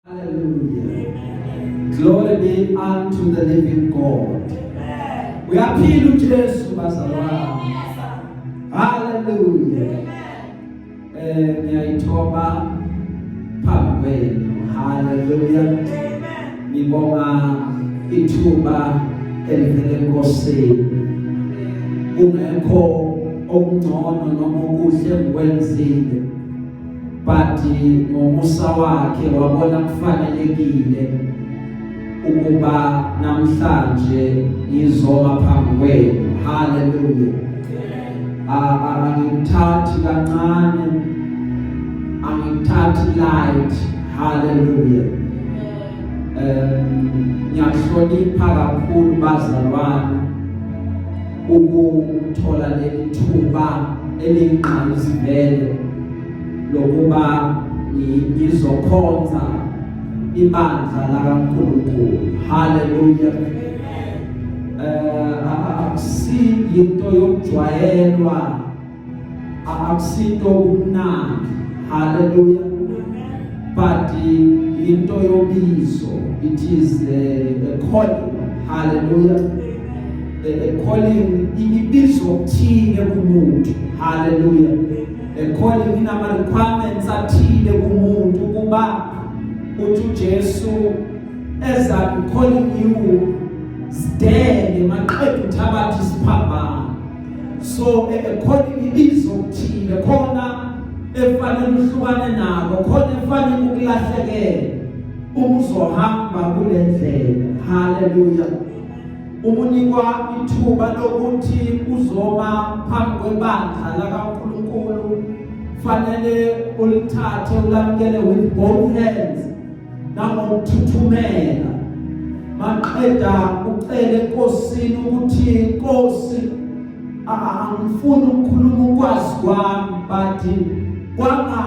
Hallelujah. Glory be unto the living God. Uyaphila uJesu, bazalwane. Hallelujah. Ngiyayithoba phambi kwenu. Hallelujah. Ngibonga ithuba elivele eNkosini. Kungekho okungcono noma okuhle ngikwenzile, but ngomusa wakhe wabona kufanelekile ukuba namhlanje ngizoma phambi kwenu. Hallelujah. Angikuthathi kancane, angikuthathi light. Hallelujah. Ngiyahlonipha kakhulu, bazalwane, ukuthola leli thuba eliyingqayizivele lokuba ngizokhonza ibandla lakaNkulunkulu. Hallelujah. Akusiyinto yokujwayelwa, akusinto okumnandi. Hallelujah. But into yobizo, it is a calling. Hallelujah. A calling, ibizo kuthile kumuntu. Hallelujah. A calling inama requirements athile kumuntu kuba uthi uJesu, "As I'm calling you, stand, maqeda uthabatha isiphambano." So a calling, ibizo kuthile khona efanele uhlukane nako, khona efanele ukulahlekela uma uzohamba kule ndlela. Hallelujah. Umunikwa ithuba lokuthi uzoma phambi kwebandla lakaNkulunkulu, fanele ulithathe, ulamukele with both hands nangokuthuthumela, maqeda ucele eNkosini ukuthi, "Nkosi, angifuni ukukhuluma ukwazi kwami, but kwanga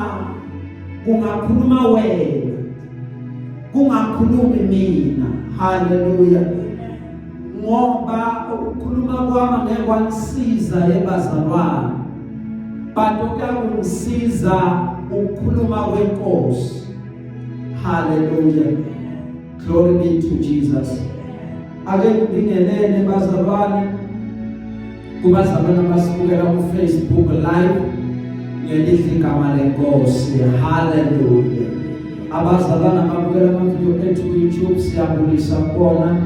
kungakhuluma wena, kungakhulumi mina." Haleluya. Ngoba ukukhuluma kwami ngeke kwanisiza, ebazalwane, but okuyakungisiza ukukhuluma kweNkosi. Haleluya. Glory be to Jesus. Ake ngibingelele, bazalwane, kubazalwane abasibukela ku Facebook Live ngelihle igama leNkosi. Haleluya. Abazalwane ababukela ama-video ethu ku YouTube, siyabulisa kubona.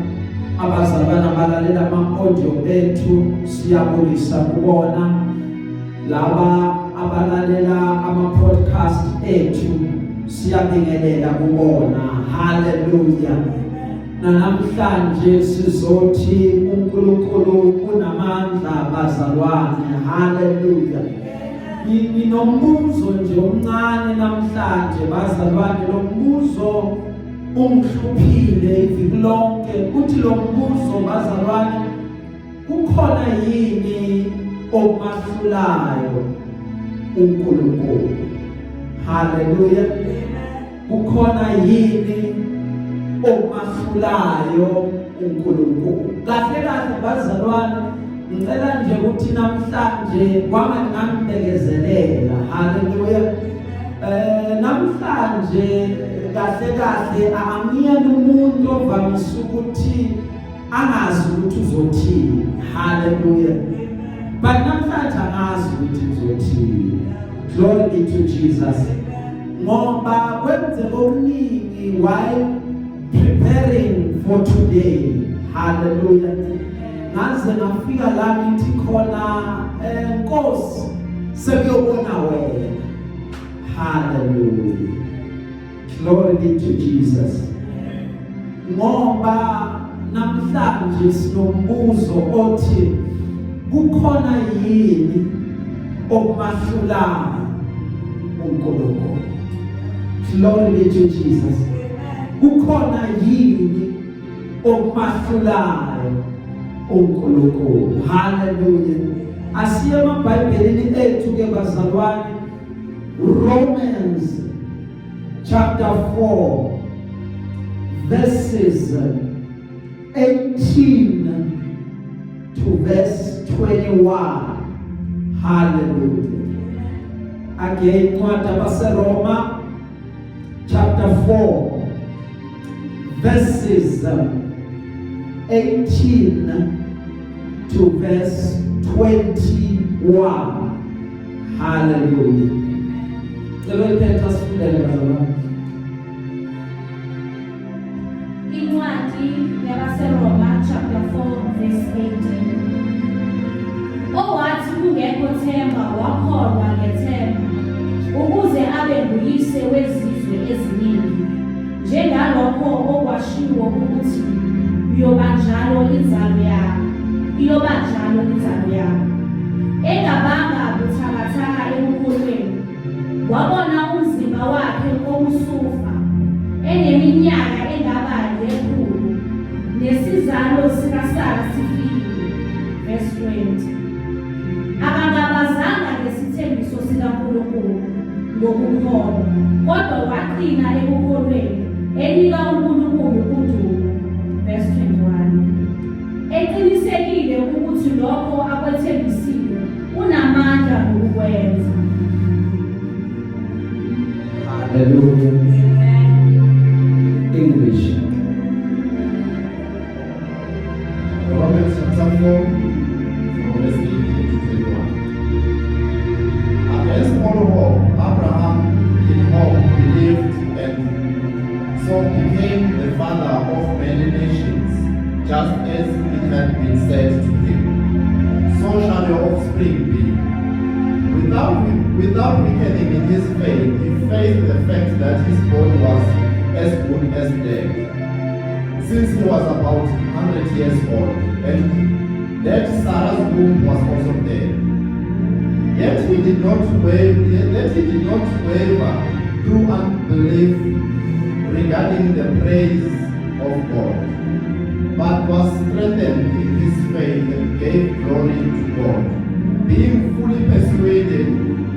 Abazalwane abalalela ama-audio ethu, siyabulisa kubona. Laba abalalela ama-podcast ethu, siyabingelela kubona. Haleluya. Namhlanje sizothi uNkulunkulu unamandla, bazalwane. Haleluya. Nginombuzo nje omncane namhlanje, bazalwane. Lo mbuzo ungihluphile iviki lonke. Uthi lo mbuzo, bazalwane, kukhona yini okumahlulayo uNkulunkulu? Haleluya. Kukhona yini okumahlulayo uNkulunkulu? Kahle kahle, bazalwane, ngicela nje ukuthi namhlanje kwanga ningangibekezelela. Haleluya. Namhlanje kahle kahle angiyena umuntu ovamise ukuthi angazi ukuthi uzothini. Haleluya. But namhlanje angazi ukuthi uzothini. Glory be to Jesus. Ngoba kwenzeka okuningi while preparing for today. Haleluya. Ngaze ngafika la ngithi khona, "Nkosi, sekuyobona wena." Hallelujah. Glory be to Jesus. Ngoba namhlanje sinombuzo othi, kukhona yini okumahlulayo uNkulunkulu? Glory be to Jesus. Kukhona yini okumahlulayo uNkulunkulu? Hallelujah. Asiye emaBhayibhelini ethu ke, bazalwane. Romans chapter 4 verses 18 to verse 21. Hallelujah. Again, incwadi abaseRoma chapter 4. verses 18 to verse 21. Hallelujah. Cela iphetha sifundele, bazalwane. Incwadi yabaseRoma chapter 4 verse 18. Owathi kungekho themba wakholwa ngethemba ukuze abe nguyise wezizwe eziningi, njengalokho okwashiwo ukuthi, "Uyoba njalo inzalo yakho, iyoba njalo inzalo yakho." Engabanga buthakathaka ekukholweni, wabona umzimba wakhe obusufa eneminyaka engaba 100, nesizalo sikaSara sifile. Verse 20. Akangabazanga ngesithembiso sikaNkulunkulu ngokukholwa, kodwa waqina ekukholweni, enika uNkulunkulu udumo. Verse 21. Eqinisekile ukuthi lokho akwethembisile unamandla ngokukwenza. Hallelujah. Amen. English. Romans chapter 4, from verse 18 to 21. Against all hope, Abraham in hope believed and so became the father of many nations, just as it had been said to him, "So shall your offspring be." Without weakening in his faith, he faced the fact that his body was as good as dead, since he was about 100 years old, and that Sarah's womb was also dead. Yet he did not waver through unbelief regarding the praise of God, but was strengthened in his faith and gave glory to God, being fully persuaded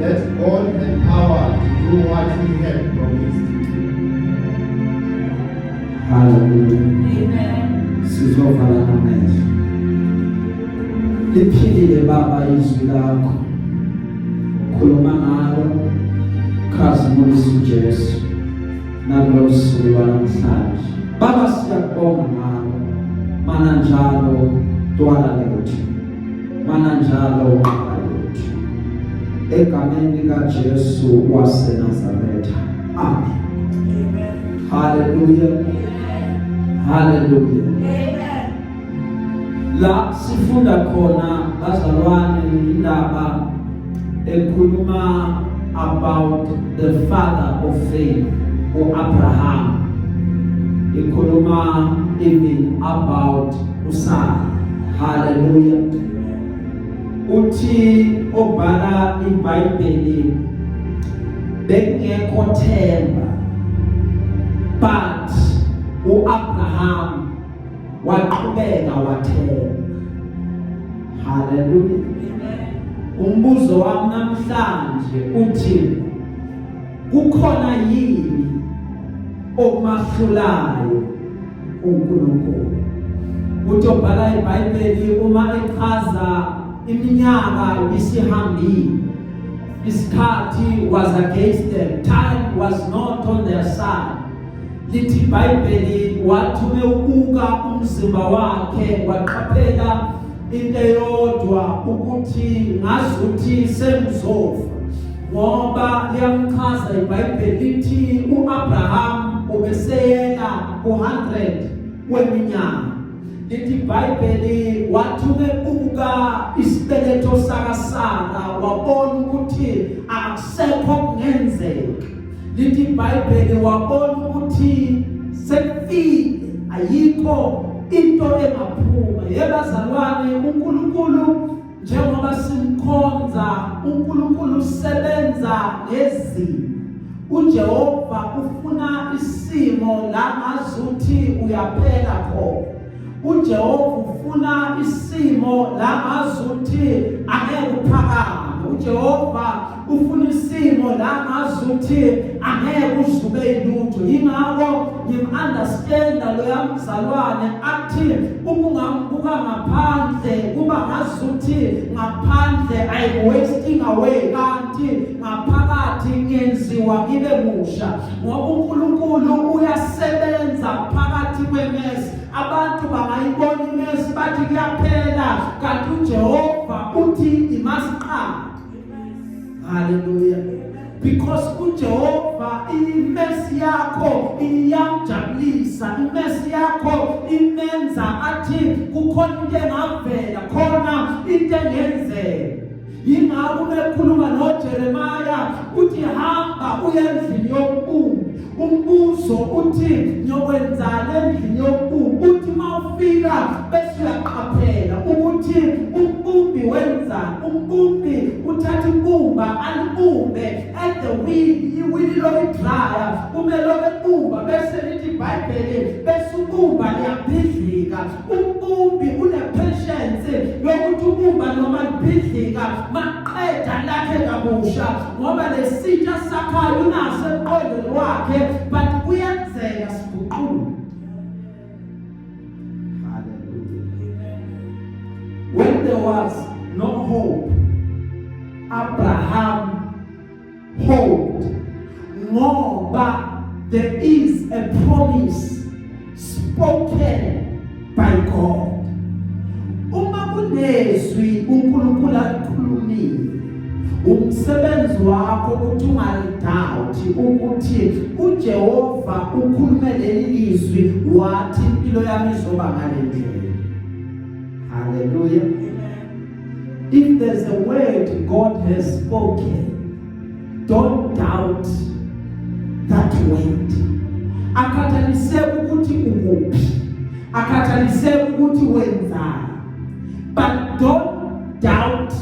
that God had power to do what he had promised. Hallelujah. Amen. Sizovala amehlo. Liphilile Baba izwi lakho. Khuluma ngalo, khazimulisa uJesu nakulo suku lwanamhlanje. Baba, siyakubonga ngalo. Mana njalo twala lethu. Mana njalo nqaba yethu. Egameni likaJesu waseNazaretha. Amen. Amen. Hallelujah. Hallelujah. Amen. La sifunda khona, bazalwane, indaba ekhuluma about the father of faith, uAbraham. Ikhuluma even about uSarah. Hallelujah. Uthi obhala iBhayibheli, bekungekho themba, but uAbraham waqhubeka wathemba. Hallelujah. Umbuzo wami namhlanje uthi, kukhona yini okumahlulayo uNkulunkulu? Uthi obhala iBhayibheli, uma echaza iminyaka ibisihambile, isikhathi was against them, time was not on their side. Lithi iBhayibheli, wathi ubuka umzimba wakhe, waqaphela into eyodwa, ukuthi ngazuthi sengizofa, ngoba liyamchaza iBhayibheli, lithi uAbraham ubeseyela ku100 weminyaka. Lithi iBhayibheli, wathi ubebuka isibeletho sakaSara, wabona ukuthi akusekho kungenzeka. Lithi iBhayibheli, wabona ukuthi sekufile, ayikho into engaphuma. Yebazalwane, uNkulunkulu njengoba simkhonza, uNkulunkulu usebenza ngezimo. uJehova ufuna isimo la ngazuthi uyaphela khona. uJehova ufuna isimo la ngazuthi angeke uphakame. uJehova ufuna isimo la ngazuthi angeke uzube ilutho. Ingakho ngim-understanda loya mzalwane athi uma ungambuka ngaphandle, kuba ngazuthi ngaphandle I'm wasting away, kanti ngaphakathi ngenziwa ngibe musha, ngoba uNkulunkulu uyasebenza phakathi. imesi bathi kuyaphela, kanti uJehova uthi imasiqala. Hallelujah. Because uJehova imesi yakho iyamjabulisa, imesi yakho imenza athi kukhona into engavela khona, into engenzeka. Yingakho bekhuluma noJeremiah uthi hamba uye endlini yombumbi. Umbuzo uthi ngiyokwenzani endlini yombumbi? Uthi mawufika bese uyaqaphela ukuthi umbumbi wenzani. Umbumbi uthatha ibumba alibumbe at the wheel, iwheel lokudraya, kumele lokubumba bese lithi iBhayibheli bese ubumba liyaphidlika. Umbumbi une patience yokuthi ubumba noma liphidlika maqeda lakhe kabusha, ngoba lesitsha sakhayo unaso emqondweni wakhe, but kuyenzeka siguqule. Hallelujah. When there was no hope, Abraham hoped, ngoba there is a promise spoken by God. Uma kunezwi uNkulunkulu alikhulumile, umsebenzi wakho ukuthi ungalidoubt ukuthi uJehova ukhulume leli lizwi, wathi impilo yami izoba ngale ndlela. Hallelujah. If there's a word God has spoken, don't doubt that word. Akhathaliseki ukuthi ukuphi, akhathaliseki ukuthi wenzani, but don't doubt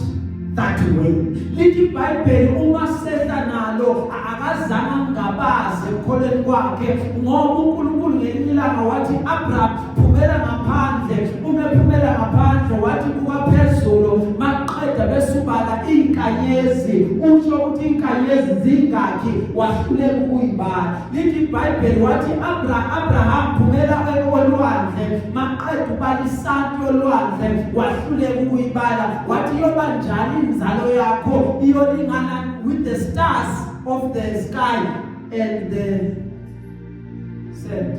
that word. Lithi iBhayibheli uma sehla nalo akazange angabaze ekukholweni kwakhe, ngoba uNkulunkulu ngelinye ilanga wathi Abraham phumela ngaphandle. Uma ephumela ngaphandle wathi buka phezulu, maqeda besubala inkanyezi, usho ukuthi inkanyezi zingakhi, wahluleka ukuyibala. Lithi iBhayibheli wathi Abraham phumela olwandle, maqeda ubala isanti yolwandle, wahluleka ukuyibala. Wathi yoba njani inzalo yakho, iyolingana with the stars of the sky and the sand.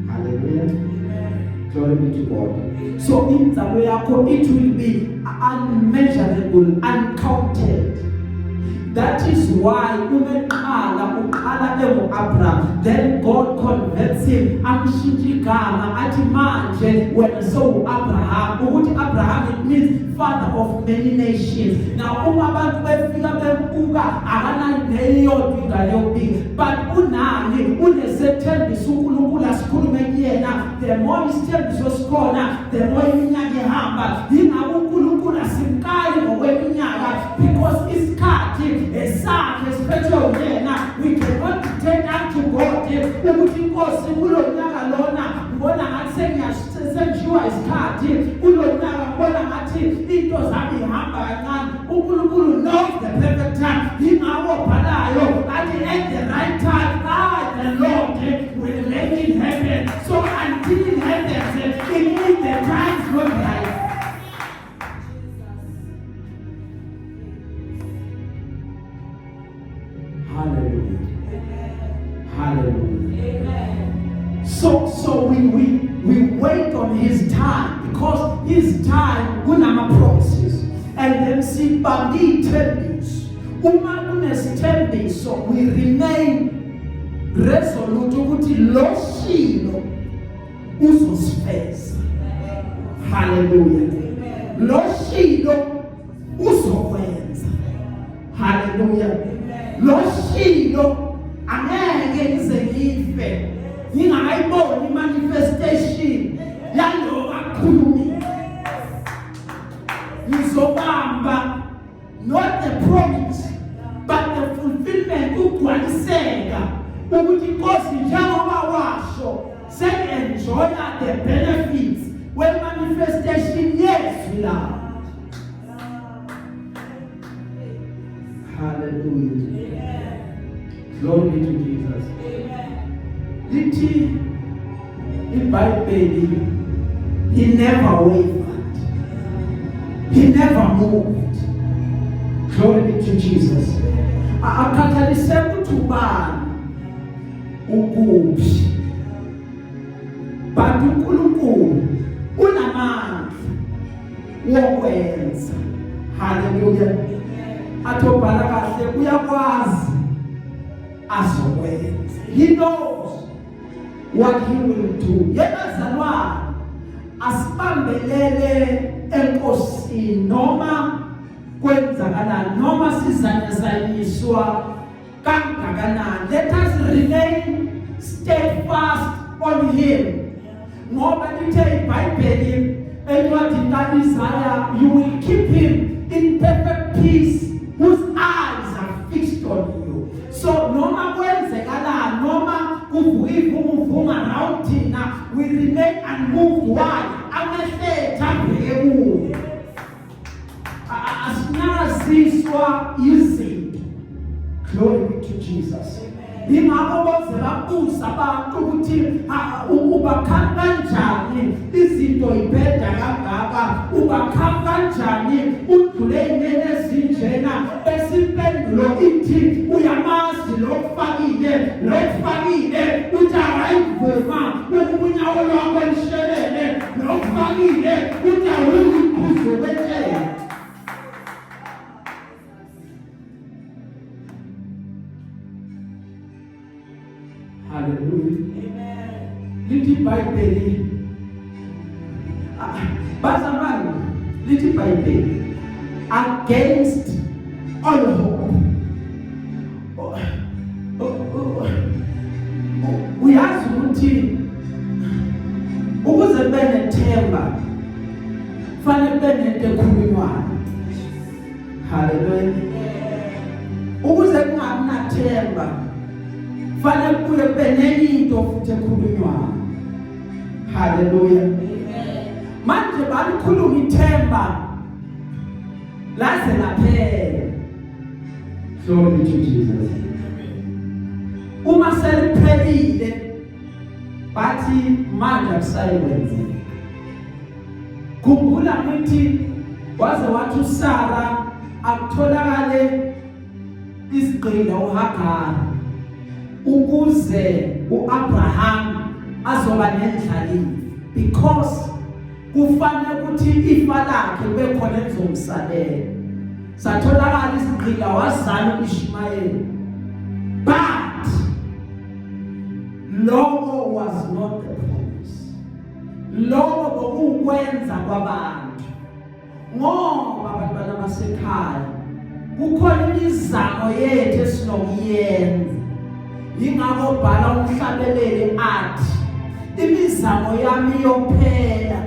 Hallelujah. Glory be to God. So inzalo yakho, it will be unmeasurable, uncounted. That is why umeqala uqala engu-Abraham, then God converts him, amshintshe igama, athi manje wena sowu-Abraham. Ukuthi Abraham, it means father of many nations. Now uma abantu befika bembuka, akanayo neyodwa ingane yokubika, but unani unesethembiso uNkulunkulu asikhulume kuyena. The more isithembiso sikhona, the more iminyaka ihamba. Yingakho uNkulunkulu asimkali ngokweminyaka, because isikhathi esakhe siphethwe uyena. We cannot dictate unto God ukuthi inkosi kulo nyaka lona ngibona ngathi sengishiwa isikhathi, kulo nyaka ngibona ngathi into zami ihamba kancane. uNkulunkulu knows the perfect time. Yingakho bhalayo athi at the right time I the Lord will make it happen. So until it happens, it is the time's not right. Hallelujah. Hallelujah. Amen. So we wait on his time, because his time kunama promises, and then sibambe ithembiso. Uma kunesithembiso, we remain resolute ukuthi lo shilo uzosifeza. Hallelujah. Lo shilo uzokwenza. Hallelujah. Lo shilo angeke ngize ngife ngingayiboni manifestation yalo akhulumile. Ngizobamba not the promise but the fulfillment, ugcwaliseka ukuthi inkosi njengoba washo, sengi-enjoya the benefits we-manifestation yezwi lakho. Hallelujah. Glory be to Jesus. Lithi iBhayibheli he never wavered, he never moved. Glory be to Jesus. Akhathaliseki ukuthi ubani ukuphi, but uNkulunkulu Unamandla wokwenza. Haleluya. Athobhala kahle, uyakwazi azokwenza. He knows what he will do. Yebazalwane, asibambelele enkosini noma kwenzakalani, noma sizanyazanyiswa kangakanani. Let us remain steadfast on him, ngoba lithe iBhayibheli encwadini kaIsaiah, "You will keep him in perfect peace whose eyes are fixed on you." So noma kwenzekalani, noma kuvuka ivunguvungu around thina, we remain unmoved. Why? Amehlo ethu abheke kuye. Asinakaziswa izinto. Glory be to Jesus. Ingakho boze babuza abantu ukuthi ubakhamba kanjani, izinto ibheda kangaka, ubakhamba kanjani, udlule inene ezinjena, bese impendulo ithi uyamazi lokufakile, lokufakile uthi akayivuma ukuba unyawo lwakho lishelele, lokufakile uthi awuyiphuzo kwetshela. Hallelujah. Amen. Lithi iBhayibheli, bazalwane, lithi iBhayibheli, against all hope. Uyazi ukuthi ukuze kube nethemba fanele kube nento ekhulunywayo. Haleluya. Ukuze kungabi nathemba fanele kubuye kube nenye into futhi ekhulunywayo. Haleluya. Manje balikhuluma ithemba laze laphela. Glory be to Jesus. Uma seliphelile bathi manje akusayikwenzeka. Khumbula ngithi waze wathi uSara akutholakale isigqila uHagar ukuze uAbraham azoba nendlalifa, because kufanele ukuthi ifa lakhe kube khona elizomsalela. Satholakala isigqila, wazala uIshmayeli, but lokho was not the promise. Lokho bokukwenza kwabantu, ngoba abantwana basekhaya kukhona imizamo yethu esinokuyenza. Yingakho bhala umhlabeleli athi, "Imizamo yami iyophela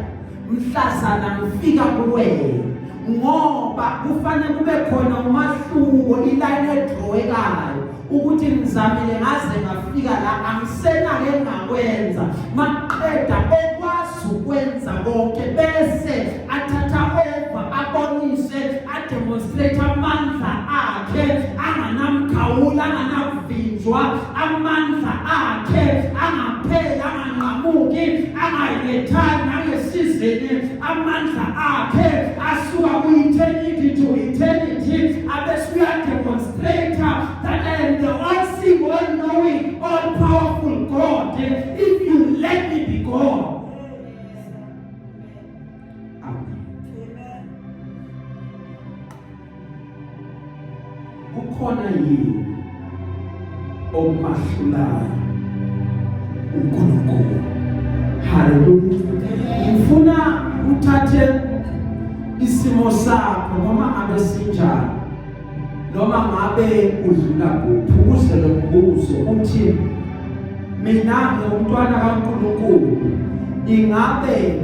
mhlazana ngifika kuwena," ngoba kufanele kube khona umahluko, iline edrowekayo ukuthi ngizamile ngaze ngafika la, angisenake engakwenza. Maqeda okwazi ukwenza konke bese athatha over, abonise, ademonstrate amandla akhe anganamkhawula, anganakuvinjwa, amandla akhe angapheli, anganqamuki, angayethani nangesizini, amandla akhe asuka ku-eternity to eternity, abese uyademonstrate that I am the all-seeing, all-knowing, all-powerful God if you let me be God. Amen. Kukhona yini okumahlulayo uNkulunkulu? Haleluya. Ngifuna uthathe isimo sakho, noma ngabe sinjani, noma ngabe udlula kuphi, ukuze lo mbuzo uthi, mina ngumntwana kaNkulunkulu, ingabe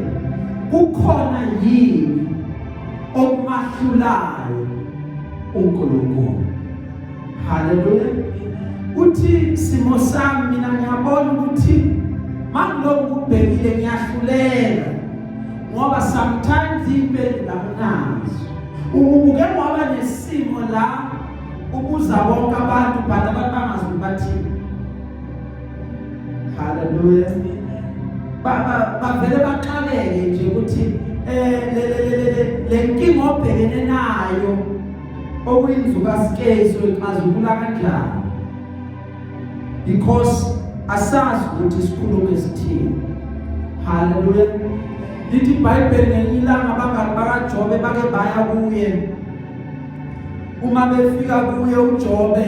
kukhona yini okumahlulayo uNkulunkulu? Haleluya. Uthi simo sami mina ngiyabona ukuthi mangilokhu kubhekile ngiyahluleka, ngoba sometimes impendulo akunazo. Uke waba nesimo la ubuza bonke abantu, but abantu bangazi ukuthi bathini. Haleluya. Bavele baxakeke nje ukuthi le le le le le nkinga obhekene nayo okuyinzuka sikeso ixazulula kanjani, because asazi ukuthi sikhulume sithini. Haleluya. Lithi iBhayibheli ngelinye ilanga abangani bakaJobe bake baya kuye. Uma befika kuye uJobe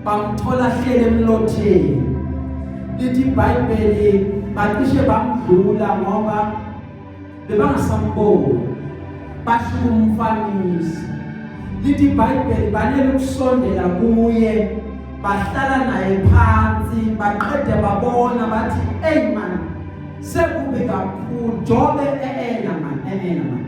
bamthola hlele emlotheni. Lithi iBhayibheli bacishe bamdlula ngoba bebangasamboni, basho kumfanisa. Lithi iBhayibheli banele ukusondela kuye, bahlala naye phansi, baqede babona bathi, "Hey man, sekubi kakhulu Jobe, ena man, ena man,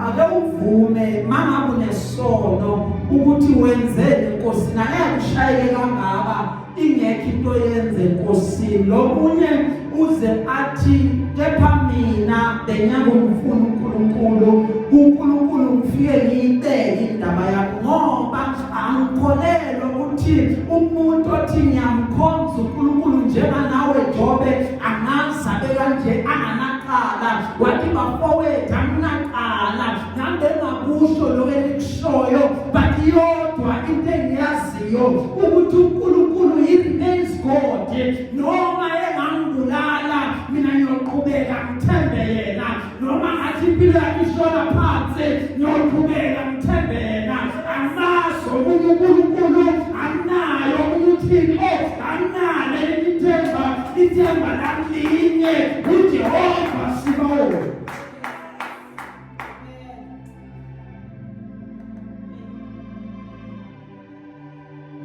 ake uvume mangabe unesono ukuthi wenzeni enkosini, angeke ushayeke kangaka ingekho into yenze enkosini." Lomunye uze athi, "Kepha mina bengiyakumfuna uNkulunkulu, uNkulunkulu ngifike ngiyibeke indaba yakho, ngoba angikholelwa ukuthi umuntu othi ngiyamkhonza uNkulunkulu njenganawe Jobe angaze abe kanje anganaqala." Wathi, "Bafowethu, anginaqala, ngambe engakusho lokho enikushoyo, but iyodwa into engiyaziyo ukuthi uNkulunkulu, he remains God. Noma engangibulala, mina ngiyoqhubeka ngithembe yena. Noma ngathi impilo yami ishona phansi, ngiyoqhubeka ngithembe yena. Angimazi omunye uNkulunkulu, anginayo omunye uThixo, anginalo elinye ithemba, ithemba lami linye, uJehova Sibawo."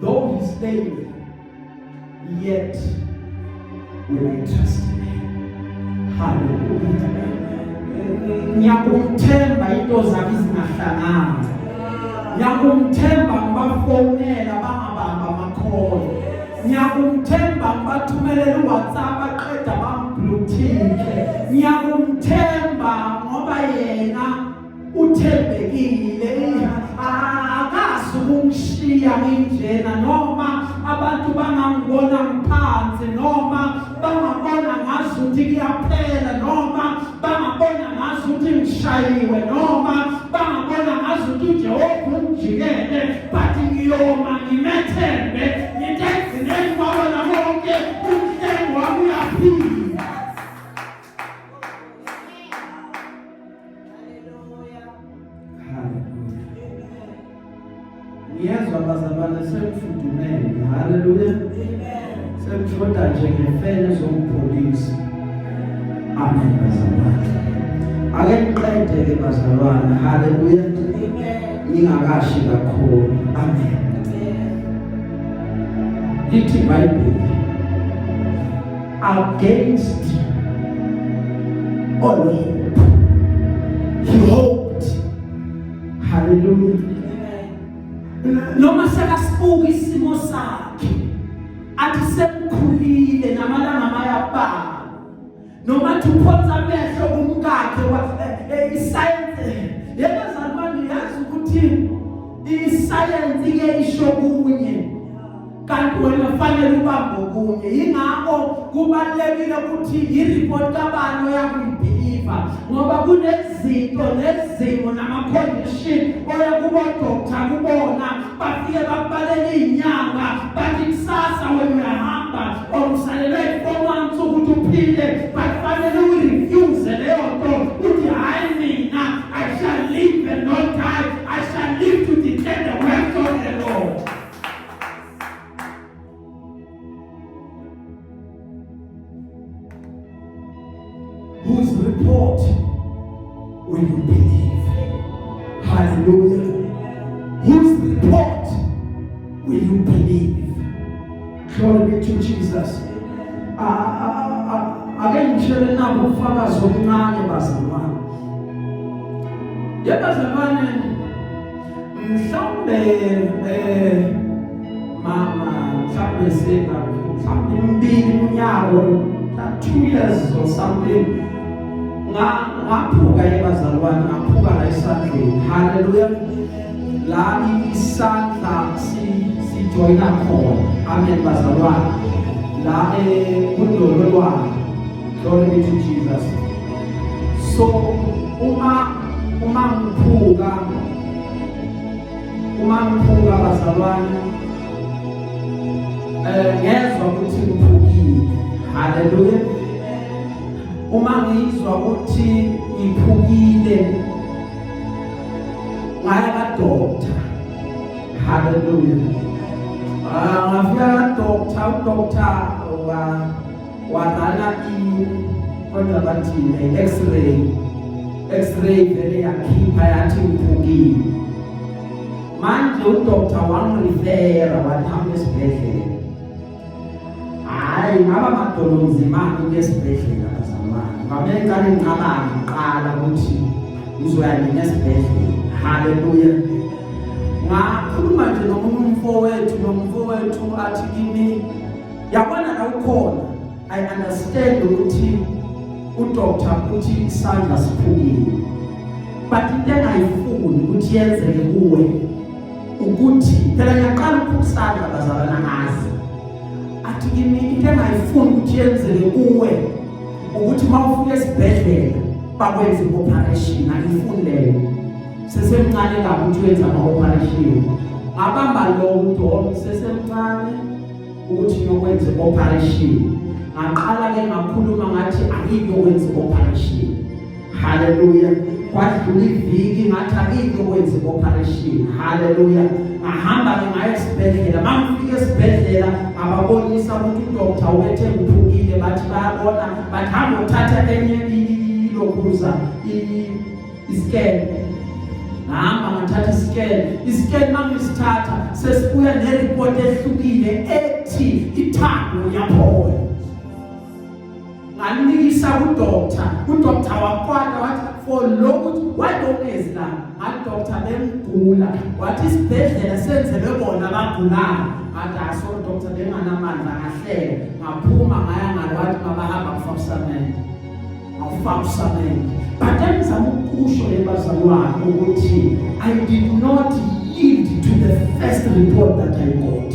Though he slay me, yet will I trust in him. Hallelujah. Ngiyakumthemba into zami zingahlangani. Ngiyakumthemba ngibafonela bangabamba amakholo. Ngiyakumthemba ngibathumelela uWhatsApp aqeda bang-blue tick. Ngiyakumthemba ngoba yena uthembekile, akazi ukungishiya nginjena. Noma abantu bangangibona ngiphansi, noma bangabona ngazuthi kuyaphela, noma bangabona ngazuthi ngishayiwe, noma bangabona ngazuthi uJehova ungijikele, but ngiyoma ngimethembe, ngithi ekugcineni kwabona konke umhlengi wami uyaphila. Hallelujah. Ngiyezwa bazalwane sengifudumele. Hallelujah. Sengishoda nje ngefene zokupholisa. Amen bazalwane. Ake ngiqede ke bazalwane. Hallelujah. Ngingakashi kakhulu. Amen. Lithi iBhayibheli, against all hope he hoped. Hallelujah. Noma sekasibuka isimo sakhe athi sekukhulile namalanga mayabala, noma athi uphonsa amehlo kumkakhe, isayensi yebo zalwane, yazi ukuthi isayensi ke isho kunye kanti wena fanele ubambe okunye. Yingakho kubalulekile ukuthi i-report kabani oyakuyibhiliva, ngoba kunezinto nezimo nama-condition oya kubo-doctor kubona bafike bakubalele iy'nyanga bathi kusasa wena uyahamba or usalelwe 4 months ukuthi uphile, but fanele uyirefuse leyo nto, uthi, "Hhayi mina, I shall live and not die. I shall live to declare the works of the Lord." Whose report will you believe? Hallelujah. Whose report will you believe? Glory be to Jesus. Ake ngitshele nabo ubufakazi obuncane bazalwane. Yebo bazalwane, mhlawumbe mama, mhlawumbe senga mhlawumbe imibili iminyaka, 2 years or something, nga ngaphuka yebazalwane, ngaphuka la esandleni. Hallelujah. La isandla si sijoyina khona. Amen bazalwane, la kundololwane. Glory be to Jesus. So uma ngiphuka bazalwane, ngezwa ukuthi ngiphukile. Hallelujah. Uma ngizwa ukuthi ngiphukile, ngaya ka doctor. Hallelujah. Ah, ngafika ka doctor, udoctor wa warana i, kodwa bathini, x-ray. X-ray vele yakhipha, yathi ngiphukile. Manje udoctor wangirefera, wathi hamba esibhedlela. Hayi, ngaba madolo nzima ukuya esibhedlela, bazalwane. Ngamele ngiqale ngicabange ngiqala ukuthi ngizoya nini esibhedlela. Haleluya. Ngakhuluma nje nomunye umfowethu, lo mfowethu athi kimi, yabona la ukhona, I understand ukuthi udoctor uthi isandla siphukile, but into engayifuni ukuthi yenzeke kuwe ukuthi phela ngiyaqala ukuphusana, bazalwana, ngazi. Athi kimi, into engayifuni ukuthi yenzeke kuwe ukuthi uma ufika esibhedlela bakwenze i-operation. Angifuni leyo, sesemncane kabi ukuthi wenze ama-operation. Ngabamba lo ukuthi, oh, sesemncane ukuthi ngiyokwenza i-operation. Ngaqala-ke ngakhuluma, ngathi angiyokwenza i-operation. Haleluya. Kwadlula iviki, ngathi angiyokwenza i-operation. Haleluya. Ngahamba-ke ngaya esibhedlela. Mangifika esibhedlela, ngababonisa ukuthi udoctor ubethe ngiphukile. Bathi bayabona, bathi hamba uthatha enye ilokhuza, iscan. Ngahamba ngathatha iscan. Iscan mangisithatha, sesibuya nereport ehlukile ethi ithambo liyaphola. Nganikisa kudoctor, udoctor wakwata, wathi for lokhu wayengezi la. Ngathi, doctor, bengigula. Wathi isibhedlela senzelwe bona abagulayo. Ngathi, aso doctor, benganamandla. Ngahleka, ngaphuma, ngaya ngalo. Wathi mabahamba kufaka usamende, ngawufaka usamende. But engizama ukusho, ebazalwane, ukuthi I did not yield to the first report that I got.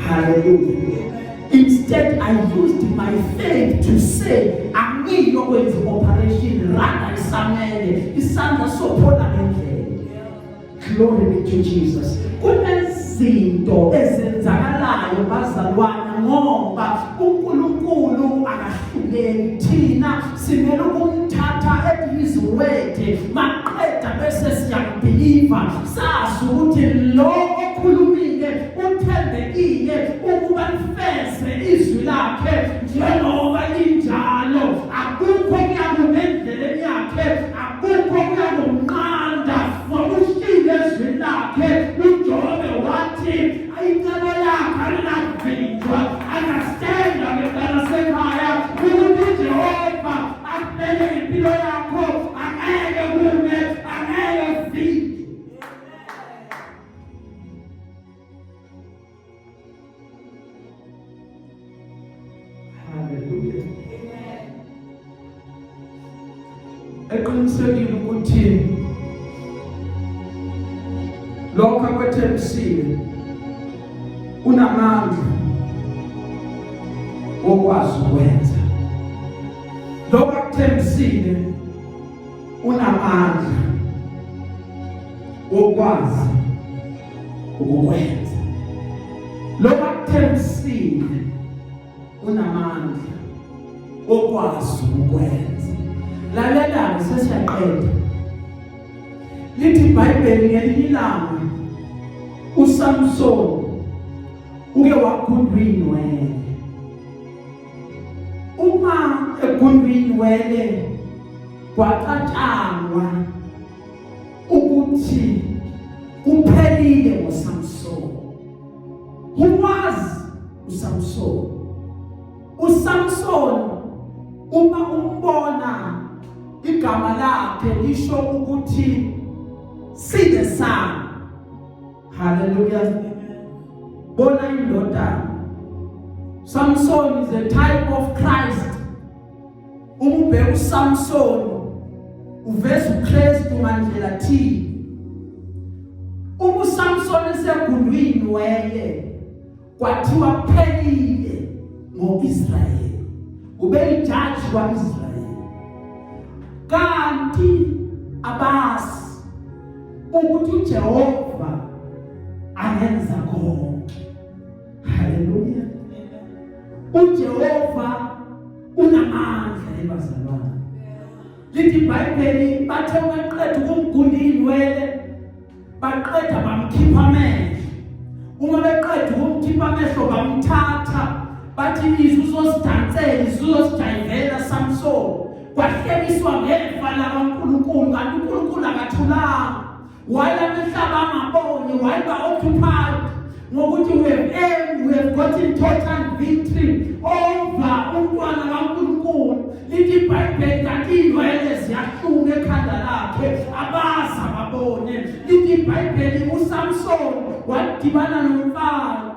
Hallelujah. Instead, I used my faith to say, angiyokwenza operation, rather isamende, isandla sophola ngendlela. Glory be to Jesus. Kunezinto ezenzakalayo, bazalwane, ngoba uNkulunkulu akahluleki. Thina simele ukumthatha at his word, maqeda bese siyambelieve, sazi ukuthi lo okhulumile uthembekile ukuba lifeze izwi lakhe njengoba linjalo. Akukho kuyakume endleleni yakhe, akukho kuyakumnqanda ngokushilo ezwini lakhe. UJobe wathi icebo lakhe alinakuvinjwa. Understand, ngempela sekhaya, ukuthi uJehova akubeke impilo yakho, angeke kume, angeke kuvinjwe. Hallelujah. Eqinisekile ukuthi lokho akwethembisile unamandla wokwazi ukwenza. Lokho akuthembisile unamandla wokwazi ukukwenza. Lokho akuthembisile unamandla okwazi ukwenza. Lalela, sesiyaqeda. Lithi iBhayibheli, ngelinye ilanga uSamson uke wagundwa inwele. Uma egundwa inwele, kwacatshangwa ukuthi kuphelile ngoSamson. Who was uSamson? USamson, uma umbona, igama lakhe lisho ukuthi see the sun. Hallelujah. Bona indodana. Samson is a type of Christ. Uma ubheka uSamson, uveza uKristu ngandlela thile. Uma uSamson esegundwini wele, kwathiwa phelile ngoIsrayeli, ubeyijaji kwaIsrayeli, kanti abasi ukuthi uJehova angenza konke. Haleluya. UJehova Unamandla ebazalwane. Lithi iBhayibheli bathe maqeda ukumgunda inwele, baqeda bamkhipha amehlo. Uma beqeda ukumkhipha amehlo, bamthatha bathi, "Izwi uzosidansela, izwi uzosijayivela, Samson." Kwahlekiswa ngefa lakaNkulunkulu, kanti uNkulunkulu akathulanga. While amehlo angaboni, while ba occupied ngokuthi we have earned, we have gotten total victory over umntwana kaNkulunkulu, lithi iBhayibheli kanti inwele ziyahluma ekhanda lakhe, abaza babone. Lithi iBhayibheli uSamson wadibana nomfana.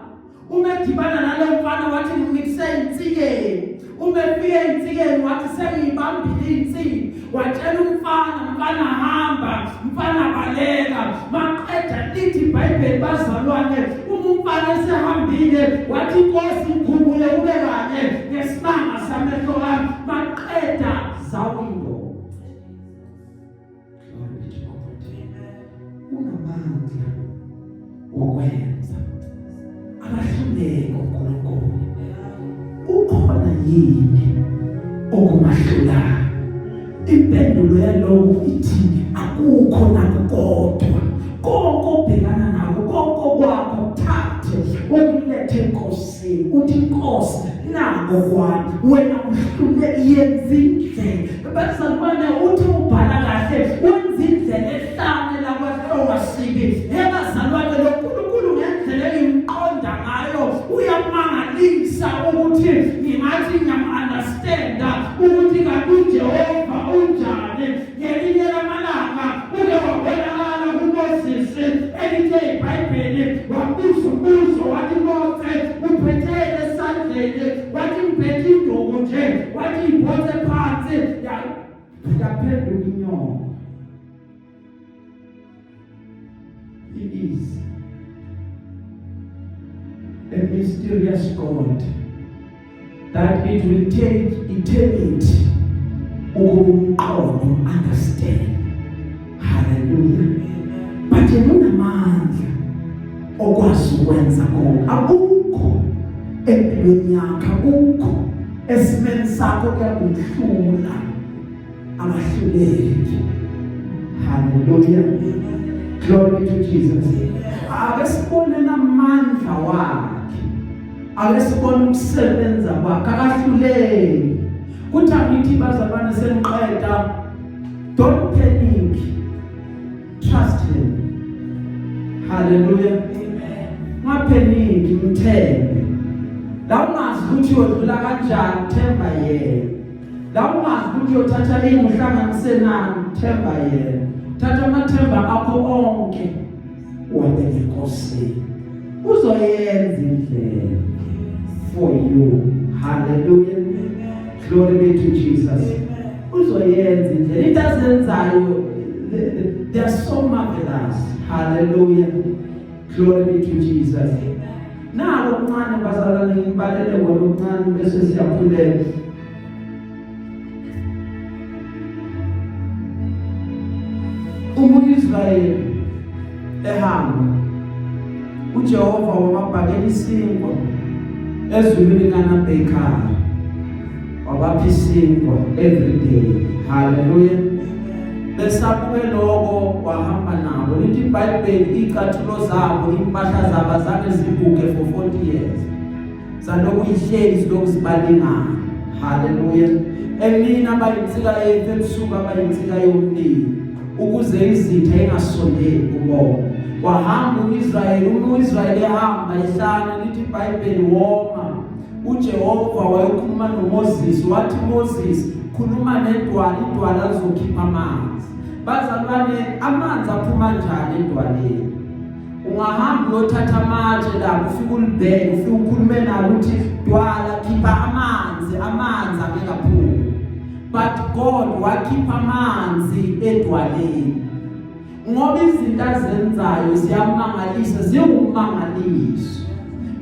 Uma edibana nalo mfana, wathi, "Ngimikise insikeni." Uma efike insikeni, wathi, "Sengiyibambile insiki." Watshela umfana, "Mfana, hamba, mfana, baleka." Maqeda lithi iBhayibheli, bazalwane, uma umfana esehambile, wathi, "Inkosi, ngikhumbule kube kanye ngesimanga samehlo ami." Maqeda zawindo. Glory be to God. Unamandla wokwenza, akahluleki uNkulunkulu. Ukhona yini okumahlulayo? Impendulo yalowo ithi akukho nakukodwa. Konke obhekana nako, konke kwakho, kuthathe ukulethe enkosini, uthi, "Inkosi, nako kwami, wena uhlule, yenza indlela." Bazalwane, uthi ubhala kahle, wenza indlela ehlane lakwahlowa sibi. Ebazalwane, lo Nkulunkulu ngendlela engimqonda ngayo uyamangalisa, ukuthi ngingathi ngiyam-understanda ukuthi kanti uJehova unjani. Ngelinye lamalanga uke wabonakala kuMoses, elithe iBhayibheli wambuza umbuzo, wathi, "Mose, uphethele esandleni?" Wathi, "Ngiphethe induku nje." Wathi, "Iphothe phansi." Yaphenduka inyoka. He is a mysterious God that it will take eternity ukumqonda, understand. Hallelujah. But yena unamandla okwazi ukwenza konke. Akukho empilweni yakho, akukho esimeni sakho kuyakumhlula, abahluleki. Hallelujah, glory be to Jesus. Ake sibone namandla wakhe, ake sibone ukusebenza kwakhe, akahluleki. Kuthi angithi, bazalwane, sengiqeda, don't panic, trust him. Hallelujah. Ungapheniki, mthembe. La ungazi ukuthi uyodlula kanjani, themba yena. La ungazi ukuthi uyothatha ini uhlanganise nani, themba yena. Thatha amathemba akho onke uwabeke enkosini, uzoyenza indlela for you. Hallelujah, glory be to Jesus. Uzoyenza indlela. Into azenzayo, they are so marvelous. Hallelujah, glory be to Jesus. Nako okuncane, bazalwane, ngibalele wona okuncane bese siyakhuleka. Uma uIsrayeli ehamba, uJehova wababhakela isinkwa ezulwini kana-bakery, wabapha isinkwa every day. Hallelujah. Besabuke lokho, wahamba nabo. Lithi iBhayibheli icathulo zabo, impahla zabo azange ziguge for 40 years, zaloku ihleli zilokhu zibalingana. Haleluya. Emini abayinsika yethu, ebusuku abayinsika yomlilo, ukuze izitha ingasondeli kubona. Wahamba uIsrayeli. Uma uIsrayeli ehamba ihlane, lithi iBhayibheli woma. uJehova wayekhuluma noMoses, wathi, "Moses, khuluma nedwala, idwala lizokhipha amanzi." Bazalwane, amanzi aphuma njani edwaleni? Ungahamba uyothatha amatshe lapho, ufike ulibheke, ufike ukhulume nalo uthi, "Dwala, khipha amanzi," amanzi angeke aphume. But God wakhipha amanzi edwaleni, ngoba izinto azenzayo ziyamangalisa, ziwumangaliso.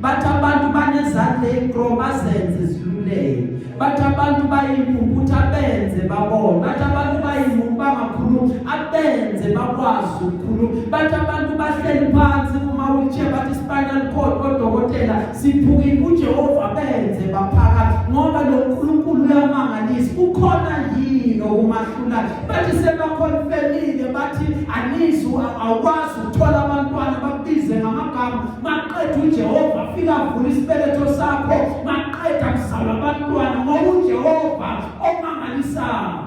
Bathi abantu banezandla ezikro, bazenze ziluleke. Bathi abantu bayimpumputhe, abenze babone. Bathi abantu bayimumbu, bangakhulumi, abenze bakwazi ukukhuluma. Bathi abantu bahleli phansi kuma-wheelchair, bathi spinal cord, odokotela siphukile, uJehova benze baphakathi, ngoba lo Nkulunkulu uyama Uyamangalisa, kukhona yini okumahlula? Bathi sebakhonfemile, bathi anizu awukwazi ukuthola abantwana, bakubize ngamagama. Maqeda uJehova afika avula isibeletho sakho, maqeda kuzalwa abantwana, ngoba uJehova omangalisayo.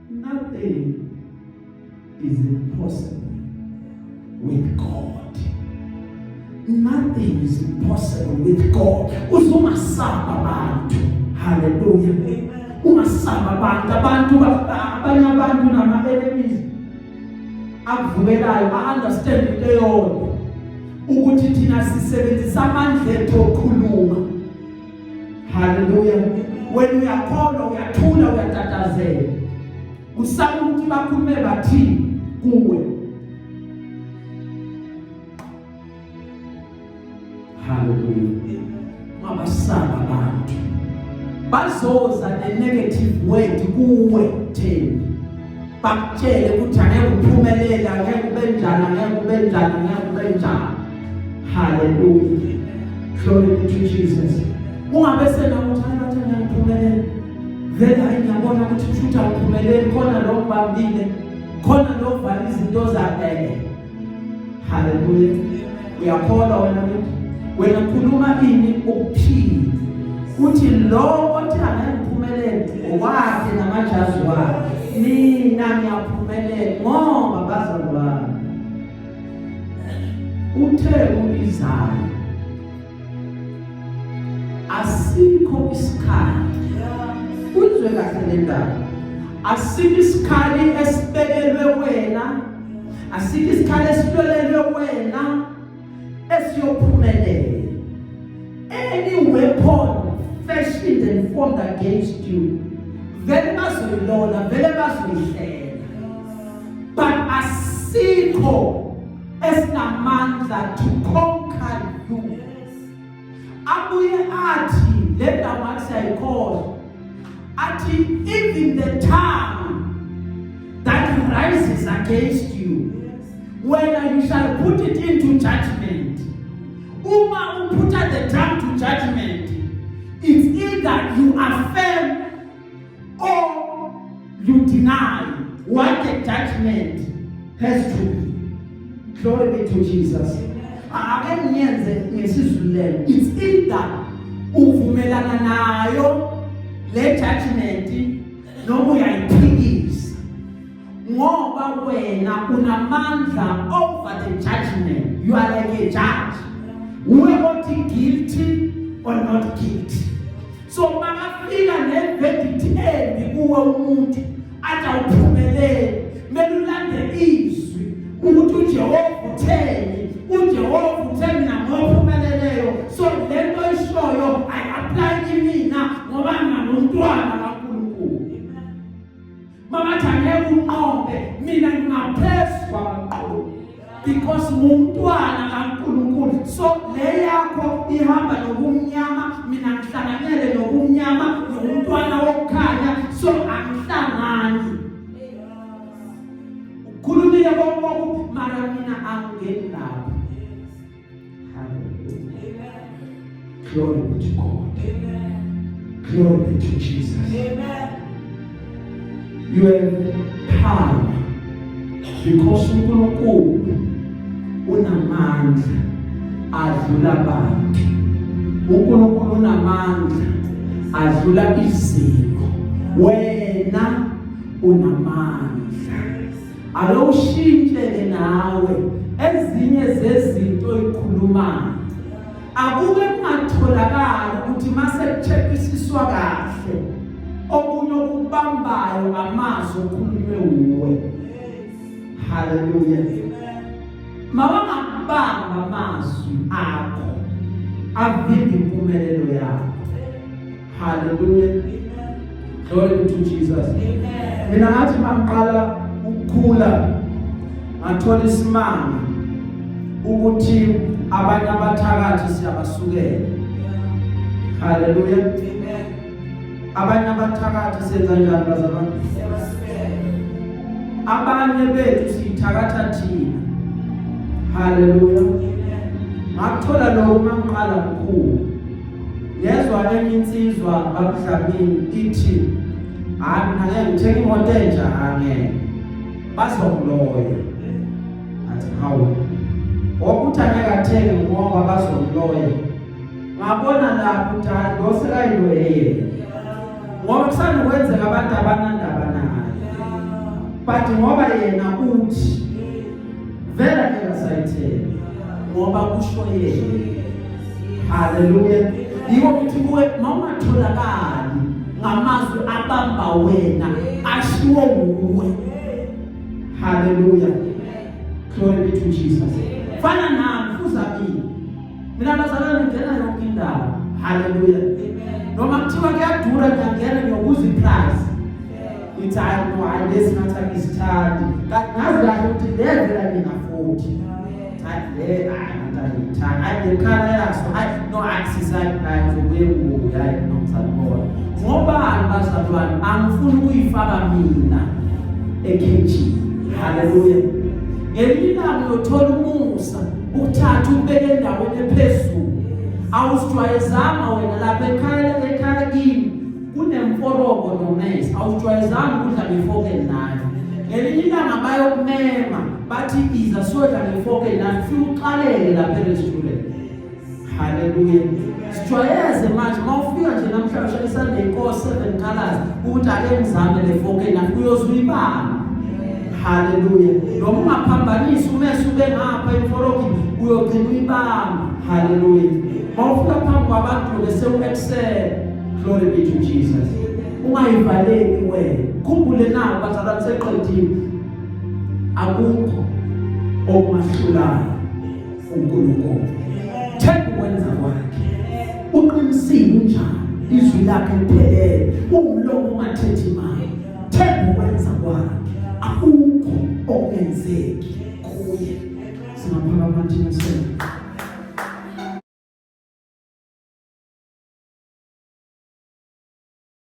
Nothing is impossible with God. Nothing is impossible with God. Uzungasaba abantu. Hallelujah. Ungasaba abantu, abantu abanye abantu nama enemies akuvukelayo ba understand into eyodwa ukuthi thina sisebenzisa amandla ethu okukhuluma. Hallelujah. Wena uyakholwa, uyathula, uyatatazela. Usaba ukuthi bakhulume bathini kuwe. Hallelujah. Ungabasaba abantu. Bazoza ne negative word kuwe Thembi. Bakutshele ukuthi angeke uphumelele, angeke ube njani, angeke ube njani, angeke ube njani. Hallelujah. Glory be to Jesus. Ungabe sena ukuthi hayi bathi ngiyaphumelela. Vele hayi ngiyabona ukuthi kushuthi awuphumeleli, khona lo ngibambile, khona lo vala izinto zakhe. Hallelujah. Uyakholwa wena mntu? Wena khuluma ini ukuphila. Uthi lo othi angeke ngiphumelele ngokwakhe namajazi wakhe. Mina ngiyaphumelela ngoba bazalwane. Uthe uIsaya asikho isikhali, uzwe kahle le ndaba, asikho isikhali esibekelwe wena, asikho isikhali esilwelelwe wena esiyophumelela. Any weapon fashioned and formed against you, vele bazoyilola, vele bazoyihlela, but asikho esinamandla to conquer you. Abuye athi le ndawo ngathi siyayikholwa, athi even the tongue that rises against you, wena you shall put it into judgment. Uma uputha the tongue to judgment, it's either you affirm or you deny what the judgment has to be. Glory be to Jesus. Ake ngiyenze ngesiZulu. It's either uvumelana nayo le judgment noma uyayiphikisa, ngoba wena unamandla over the judgment. You are like a judge, uwe othi guilty or not guilty. So makafika ne-verdict embi kuwe umuntu athi awuphumeleli, kumele ulande izwi ukuthi uJehova utheni. UJehova uthe mina ngophumeleleyo, so le nto ishoyo ayi-apply kimina ngoba mina ngumntwana kaNkulunkulu. Mamathi angeke unqobe, mina ngingaphezu kwabanqobi because ngumntwana kaNkulunkulu. So le yakho ihamba nokumnyama, mina ngihlanganyele nokumnyama, ngumntwana wokukhanya, so angihlangani. Ukhulumile konke, mara mina angingeni lapho. Hallelujah. Glory be to God. Amen. Glory be to Jesus. Amen. You have power because uNkulunkulu unamandla adlula abantu. uNkulunkulu unamandla adlula izimo. Wena unamandla. Ake ushintshe nawe ezinye zezinto oyikhulumayo. Akuke kungatholakali ukuthi mase kucheckisiswa kahle okunye okubambayo amazwi okhulunywe uwe. Haleluya. Mawangakubamba amazwi akho avimbe impumelelo yakho. Haleluya. Glory be to Jesus. Amen. Mina ngathi mangiqala ukukhula ngathola isimanga ukuthi abanye abathakathi siyabasukela. Haleluya. Amen. Abanye abathakathi senza njani bazalwane? Siyabasukela. Abanye bethu siyithakatha thina. Haleluya. Ngakuthola lokho mangiqala ukukhula. Ngezwa enye insizwa babuDlamini ithi, hayi, mina ngeke ngithenge imoto entsha, angeke, bazongiloya. Athi hawu, wokuthi angeke athenge ngoba bazomloya. Ngabona lapho ukuthi hayi, lo sekayiloye yena, ngoba kusanda kwenzeka abantu abanandaba naye, but ngoba yena uthi vele ngeke asayithenga ngoba kusho yena. Haleluya. Yiko ngithi kuwe, mawungatholakali ngamazwi abamba wena ashiwo nguwe. Haleluya, glory be to Jesus. Fana nami, fuza kimi mina bazalwane, ngena yonke indawo. Haleluya. Noma kuthiwa kuyadura, ngiyangena ngiyobuza iprice. Ithi hayi, no, hayi, lesi ngathi angisithandi, kanti ngazi kahle ukuthi le vela mina futhi. Hayi, le, hayi, ngathi angiyithandi. Hayi, le colour yaso, hayi, no, hayi, sisayi, hayi, ngizobuye kuye. Hayi, no, ngisalibona. Ngobani bazalwane? Angifuni ukuyifaka mina ekhejini. Haleluya. Ngelinye ilanga uyothola umusa ukuthatha ukubeka endaweni ephezulu. Awusijwayezanga wena lapha ekhaya. Ekhaya kini kunemforogo nomese, awusijwayezanga ukudla ngefork and knife. Ngelinye ilanga bayokumema, bathi iza siyodla ngefork and knife, ufike uxalele lapha e-restaurant. Haleluya. Sijwayeze manje, mawufika nje namhlanje ushaya iSunday course seven colors ukuthi ake ngizame le fork and knife, uyoze uyibambe. Haleluya. Noma ungaphambanisi umese ube ngapha imforogi, uyogcina uyibamba. Haleluya. Mawufika phambi kwabantu bese u-excel. Glory be to Jesus. Ungayivaleli wena. Khumbule na bazalwane, seqedile, akukho okumahlulayo uNkulunkulu. Themba ukwenza kwakhe. Uqinisile unjani, izwi lakhe liphelele, umlomo ungathethi imali. Themba ukwenza kwakhe, akukho okungenzeki kuye. Singaphakama thina sena.